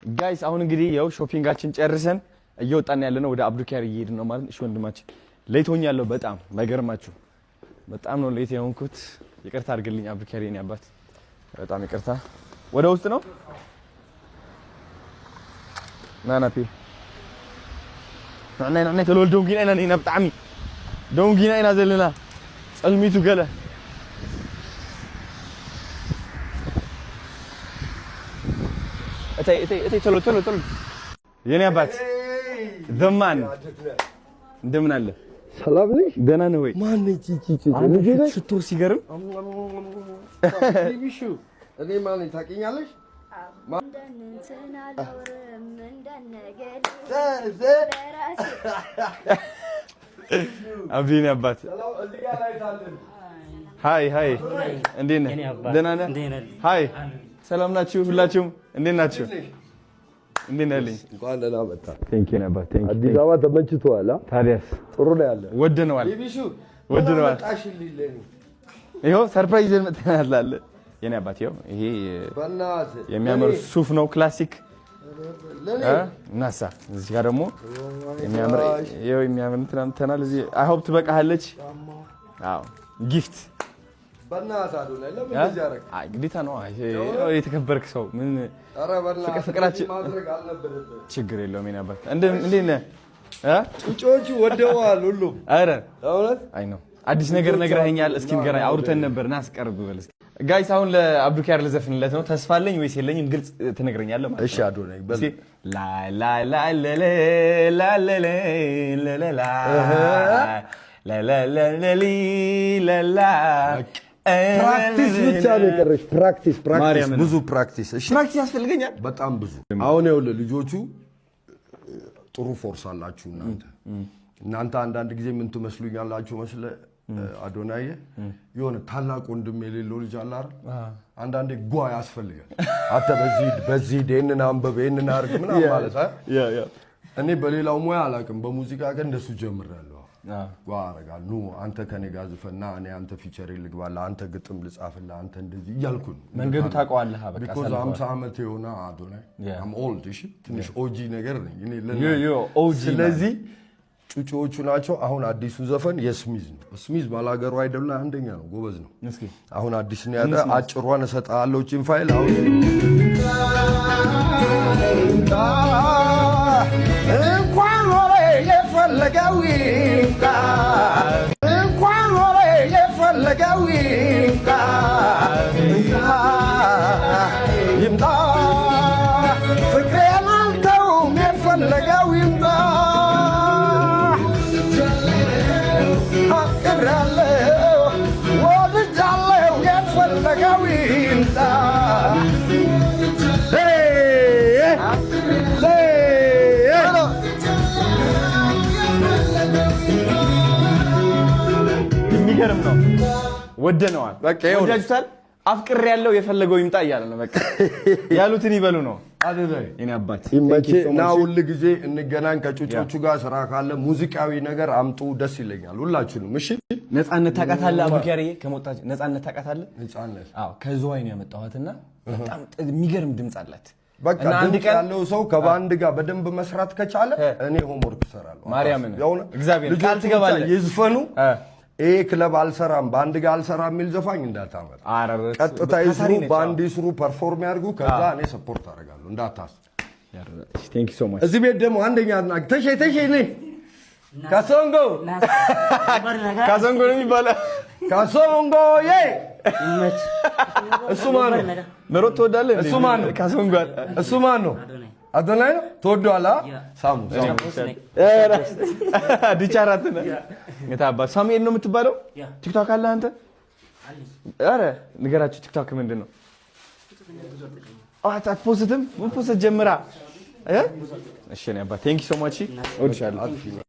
Guys፣ አሁን እንግዲህ ያው shopping ኣችን ጨርሰን እየወጣን ያለ ነው። ወደ አብዱኪያር እየሄድን ነው ማለት ነው። እሺ ወንድማችን፣ late ሆኛለሁ በጣም፣ ባይገርማችሁ በጣም ነው late የሆንኩት። ይቅርታ አድርግልኝ አብዱኪያር የኔ አባት፣ በጣም ይቅርታ። ወደ ውስጥ ነው፣ ና ናፒ፣ ንዕናይ ንዕናይ ተለወል። ደንጊና ኢና ኒና፣ ብጣዕሚ ደንጊና ኢና ዘለና፣ ፀልሚቱ ገለ። እተይ እተይ እተይ፣ ቶሎ ቶሎ ቶሎ። የኔ አባት the man፣ እንደምን አለ? ሰላም ነሽ? ደህና ነህ ወይ? ማነች ይቺ? አንተ ሽቶ ሲገርም። ቢሹ፣ እኔ ማነኝ ታውቂኛለሽ? እንደንትን አልኖርም እንደነገሌ በራሴ። አብዲ የኔ አባት፣ hi hi፣ እንዴት ነህ? ደህና ነህ? Hi፣ ሰላም ናችሁ? ሁላችሁም እንዴት ናችሁ? እንዴት ነህ ልኝ? እንኳን ደህና መጣህ። Thank you አባት፣ thank you። አዲስ አበባ ተመችቶሃል? አ? ታዲያስ። ጥሩ ነው ያለ። ወደነዋል። ቢሹ፣ ወደነዋል። መጣሽልኝ ለእኔ። ይኸው surprise ይዘን መጥተናል አለ የኔ አባት። ይኸው ይሄ በእናትህ የሚያምር ሱፍ ነው፣ classic። ለእኔ? እናሳ እዚህ ጋር ደግሞ የሚያምር፣ ይኸው የሚያምር እንትን አምጥተናል። እዚህ I hope ትበቃሃለች። አዎ፣ gift። በእናትህ አዶናይ፣ ለምን እንደዚህ አደረግህ? አይ፣ ግዴታ ነው። አይ፣ የተከበርክ ሰው ምን ኧረ በእናትህ ፍቅራችን እንደዚህ ማድረግ አልነበረብህም። ችግር የለውም የኔ አባት። እንዴት ነህ? እ? ጩጮቹ ወደዋል ሁሉም። ኧረ እውነት። አይ ነው፣ አዲስ ነገር ነግረኸኛል። እስኪ ንገረኝ። አውርተን ነበር፣ ና አስቀርብ በል እስኪ። Guys፣ አሁን ለአብዱኪያር ልዘፍንለት ነው። ተስፋ አለኝ ወይስ የለኝም? ግልጽ ትነግረኛለህ ማለት ነው። እሺ አዶናይ፣ በል። እስኪ ላ ላ ላ ለ ለ ላ ለ ለ ለ ለ ላ ላ ላ ላ ለ ሊ ለ ላ። Practice ብቻ ነው የቀረሽ። Practice፣ practice፣ ማርያምን። ብዙ practice። እሺ። Practice ያስፈልገኛል። በጣም ብዙ። አሁን ይኸውልህ፣ ልጆቹ ጥሩ force አላችሁ እናንተ። እናንተ አንዳንድ ጊዜ ምን ትመስሉኛላችሁ መስለ አዶናዬ፣ የሆነ ታላቅ ወንድም የሌለው ልጅ አለ አይደል? አንዳንዴ ጓ ያስፈልጋል። አንተ በዚህ ሂድ፣ በዚህ ሂድ፣ ይሄንን አንብብ፣ ይሄንን አድርግ ምናምን ማለት አ? Yeah. እኔ በሌላው ሙያ አላውቅም፣ በሙዚቃ ግን እንደሱ ጀምሬያለሁ። ጓ አደርጋለሁ። ኑ አንተ ከኔ ጋር ዝፈና፣ እኔ አንተ feature ልግባልህ፣ አንተ ግጥም ልጻፍልህ፣ አንተ እንደዚህ እያልኩ ነው። መንገዱ ታውቀዋለህ፣ በቃ Because አሳልፈዋል። 50 ዓመት የሆነ አዶናይ፣ I'm old። እሺ፣ ትንሽ OG ነገር ነኝ እኔ You OG. ስለዚህ ጩጮዎቹ ናቸው። አሁን አዲሱ ዘፈን የስሚዝ ነው። ስሚዝ ባላገሩ አይደለ፣ አንደኛ ነው፣ ጎበዝ ነው። እስኪ። አሁን አዲስ ነው ያለ፣ አጭሯን እሰጥሃለሁ። ቺን ፋይል አሁን እንኳን ወሬ የፈለገው ይምጣ፣ እንኳን ወሬ የፈለገው ይምጣ፣ ይምጣ፣ ፍቅሬን አልተውም፣ የፈለገው ይምጣ፣ አፍቅሬያለሁ፣ ወድጃለሁ፣ የፈለገው ይምጣ። Hey! Hey! የሚገርም ነው። ወደነዋል። በቃ ይኸው ነው። ወዳችሁታል። አፍቅሬ ያለው የፈለገው ይምጣ እያለ ነው። በቃ ያሉትን ይበሉ ነው። አዶናይ፣ የኔ አባት። ይመቼ እና ሁል ጊዜ እንገናኝ። ከጩጮቹ ጋር ስራ ካለ ሙዚቃዊ ነገር አምጡ፣ ደስ ይለኛል። ሁላችሁንም እሺ። ነፃነት ታውቃታለህ? አቡኪያርዬ ከመውጣት ነፃነት ታውቃታለህ? ነፃነት? አዎ፣ ከዝዋይ ነው ያመጣኋትና በጣም የሚገርም ድምፅ አላት። በቃ እና አንድ ድምፅ ቀን ያለው ሰው ከባንድ ጋር በደንብ መስራት ከቻለ እኔ homework እሰራለሁ። ማርያምን። የእውነት። እግዚአብሔር ልጆቹ ቃል ትገባለህ። ብቻ ይዝፈኑ። ይሄ ክለብ አልሰራም፣ በአንድ ጋር አልሰራም የሚል ዘፋኝ እንዳታመጣ። ኧረ ቀጥታ ታታሪ ይስሩ፣ ነች። በአንድ ይስሩ፣ perform ያድርጉ። ከዛ እኔ support አደርጋለሁ። እንዳታስብ። Thank you so much. እዚህ ቤት ደግሞ አንደኛ አድናቂ ተሼ፣ ተሼ ነኝ። ካሶንጎ። ካሰንጎ ነው የሚባለው። ካሶንጎ ዬ። እሱ ማን ነው? መሮጥ ትወዳለህ እንዴ? እሱ ማን ነው? ካሰንጎ። እሱ ማን ነው? አዶናይ ነው። ትወደዋለህ? አ? ሳሙ ሳሙ። ዲቻ አራት ነህ። የታባት ሳሙኤል ነው የምትባለው? ቲክቶክ አለ አንተ? ኧረ ንገራችሁ፣ ቲክቶክ ምንድን ነው? አት post ም? Post ጀምራ እ? እሺ የኔ አባት፣ thank you so much፣ እወድሻለሁ።